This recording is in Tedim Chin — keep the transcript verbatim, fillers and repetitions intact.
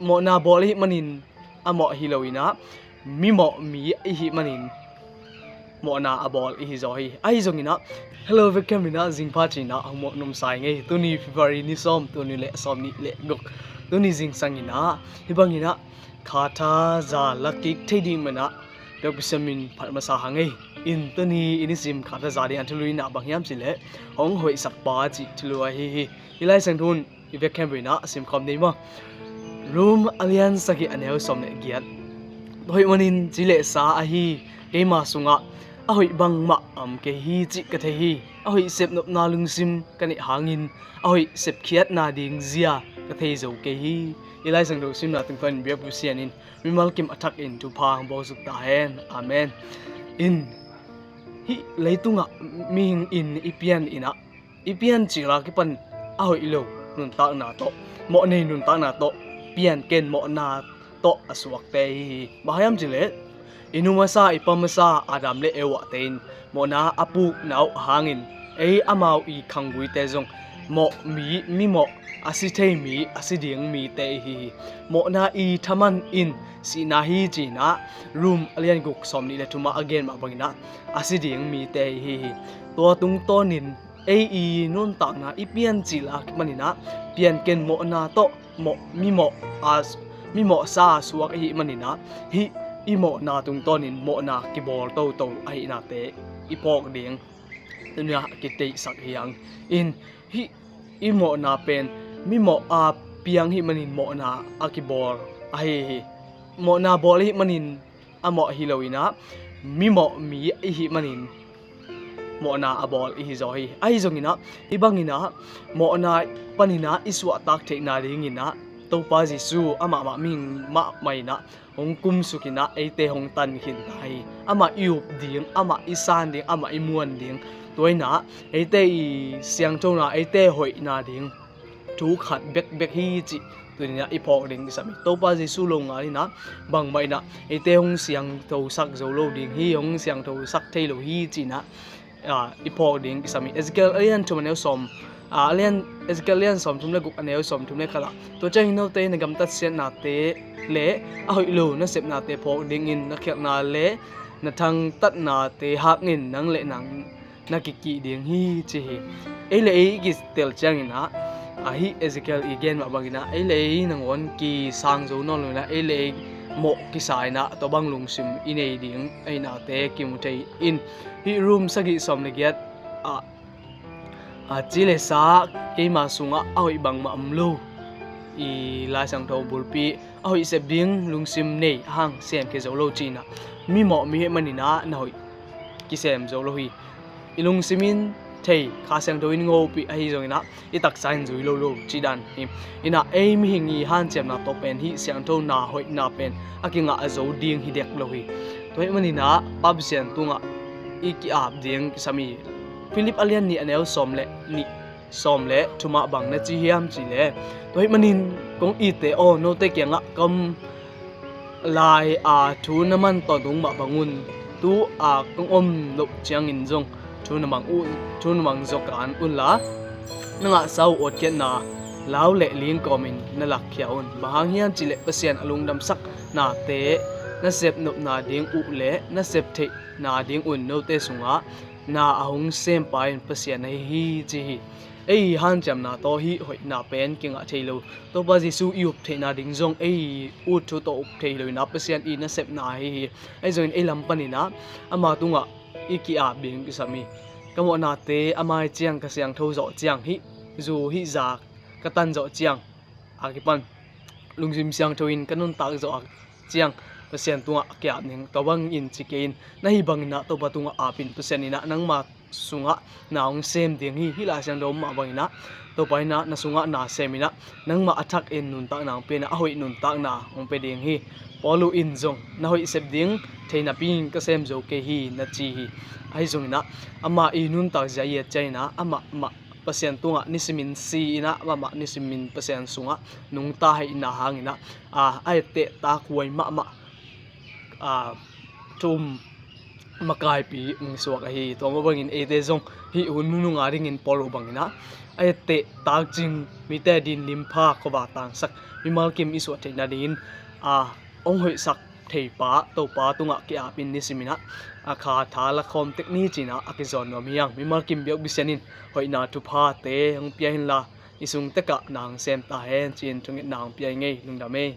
mawhna bawl i hih manin a mawh hi lo in ah, mi mawh mi i hih manin mawhna a bawl i hi zaw hi. Ahi zongin ah, hello, welcome in ah, zingpha ci-in ah hong mawh nuam sa ing ei. Tuni February ni sawm, tuni le sawm nih le guk, tuni zingsang in ah hih bangin ah khatha za la kik thei ding man ah Dr. Siam in phat masa hang ei. In tuni i nisim khatha za ding a thulu in ah bang hiam cih leh hong hoihsak pa cih thulu ahi hi. Hih Lai Siangtho in i vekkhempeuh in ah a simkhawm ding maw? Rom a lian sagih a neu sawm le giat. Tua ahih manin ci le sa ahi keima sungah a hoih bangmah a om kei hi cih ka thei hi. A hoih sepnopna lungsim ka neih hangin a hoih sepkhiatna ding zia ka thei zo kei hi. Hih Lai Siangtho simna tungtawnin biakbuk Pasian in mimal kim a thakin thupha hong bawlsuk ta hen. Amen. In hih leitungah mihing in i pian in ah, i pian cil a kipan a hoih lo nuntakna tawh, mawh nei nuntakna tawh, pian ken mawhna tawh a suakte hi hi. Bang hiam cih leh i nu masa, i pa masa Adam le Eva te in mawhna a pukna uh hangin ei amau i khangguite zong mawh mi, mi mawh, a si thei mi, a si ding mite i hi hi. Mawhna i thaman in sihna hi ci-in ah Rom a lian guk sawm nih le thumah a gen mah bangin ah a si ding mite i hi hi. Tua tungtawnin ei i nuntakna i pian cil a kipan in ah pian ken mawhna tawh mawh, mi mawh a, mi mawhsa a suak i hih manin ah hih i mawhna tungtawnin mawhna kibawl toto ahihnate i phawk ding tuni-ah a kiteihsak hi hang. In hih i mawhna pen mi mawh a piang hih manin mawhna a kibawl ahi hi. Mawhna bawl i hih manin a mawh hi lo in ah, mi mawh mi i hih manin mawhna a bawl i hi zaw hi. Ahi zongin ah, hih bangin ah mawhna panin ah i suahtak theihna dingin ah Topa Jesu amah mah mihing mahmah in ah hong kumsuk in ah eite hong tan khin ta hi. Amah i up ding, amah i san ding, amah i muan ding, tua in ah eite i siangthona, eite hoihna ding thu khat bekbek hi cih tuni-in ah i phawk ding kisam hi. Topa Jesu lo ngal in ah bangmah in ah eite hong siangthosak zo lo ding hi, hong siangthosak thei lo hi ci-in ah, ah, i phawk ding kisam hi. Ezekiel a lian thum a neu sawm, ah, a lian, Ezekiel a lian sawmthum le guk a neu sawmthum le khat ah, tua ciangin note na gamtat siatnate le a hoih lo na sepnate phawk dingin na khialhna le na thangtatnate hangin nang le nang na kikih ding hi ci hi. Ei le ei i kitel ciangin ah, ahi Ezekiel i gen mah bangin ah, ei le ei nangawn kisang zo nawn lo in ah, ei le ei mawh kisa in ah tua bang lungsim i nei ding ahihnate kimu thei in, hih Rom sagih sawm le giat ah, a ci le sa keima sungah a hoih bangmah om lo, i Lai Siangtho bulpi a hoih sep ding lungsim nei a hang semkhia zo lo ci-in ah, mi mawh mi hih manin ah na hoih kisem zo lo hi. I lungsim in thei, Kha Siangtho in ngopih ahi zongin ah i taksa in zui lo lo cih dan hi. In ah ei mihing i hanciamna tawh pen hih siangthona hoihna pen a kingah a zo ding hi dek lo hi. Tua hih manin ah Pa Pasian tungah i ki-ap ding kisam hi. Philip a lian nih a neu sawm le nih, sawm le thumah bang na ci hiam cih leh, tua hih manin kong itte aw, note kiangah ka om lai-a thu na man tawntung mah bang un. Tu-a kong om loh ciangin zong thu na mang un, thu na mang zaw kan unla, na ngahsa uh awtkhiatna lau le ling kawmin na lakkhia un. Bang hang hiam cih leh Pasian a lungdamsak nate na sepnopna ding uh le na sep theihna ding un note sungah na a hong sempa in Pasian ahi hi ci hi. Ei hanciamna tawh hih hoihna pen kingah thei lo. Topa Jesu i up theihna ding zong ei ut thu tawh up thei lo in ah Pasian i nasepna ahi hi. Ahi zongin ei lam panin ah ama tungah i ki-ap ding kisam hi. Ka mawhnate a mai ciang, ka siangtho zawh ciang, hih zu hih za ka tan zawh ciang a kipan lungsim siangtho in ka nuntak zawh a ciang Pasian tungah a ki-ap ning. Tua bangin ci kei in, na hih bangin ah Topa tungah ap in, Pasian in ah nangma sungah na hong sem ding hi. Hih Lai Siangtho mah bangin ah Topa in ah na sungah na sem in ah nangmah a thakin nuntakna hong pia in ah, a hoih nuntakna hong pia ding hi. Paulu in zong na hoih sep ding thei napi in ka sem zo kei hi na ci hi. Ahi zongin ah amah i nuntak zia i et ciangin ah amah mah Pasian tungah nisimin si in ah amah mah nisimin Pasian sungah nungta ahihna hangin ah, a, a etteh takhuai mahmah, a, thum makaipi hong suak ahi. Tua mah bangin eite zong hih hun nunung a dingin Paul uh bangin ah, a etteh takcing, mite din limpha, khuavak tangsak, mimal kim i suah theih nadingin a hong hoihsak theipa Topa tungah ki-apin nisimin ah a kha tha lakhawm tek ni ci-in ah a kizawn nuam hi hang. Mimal kim biakbisian in hoihna thuphate hong pia inla, i sung tekah na hong sem ta hen ci-in thungetna hong pia ing ei. Lungdam ei.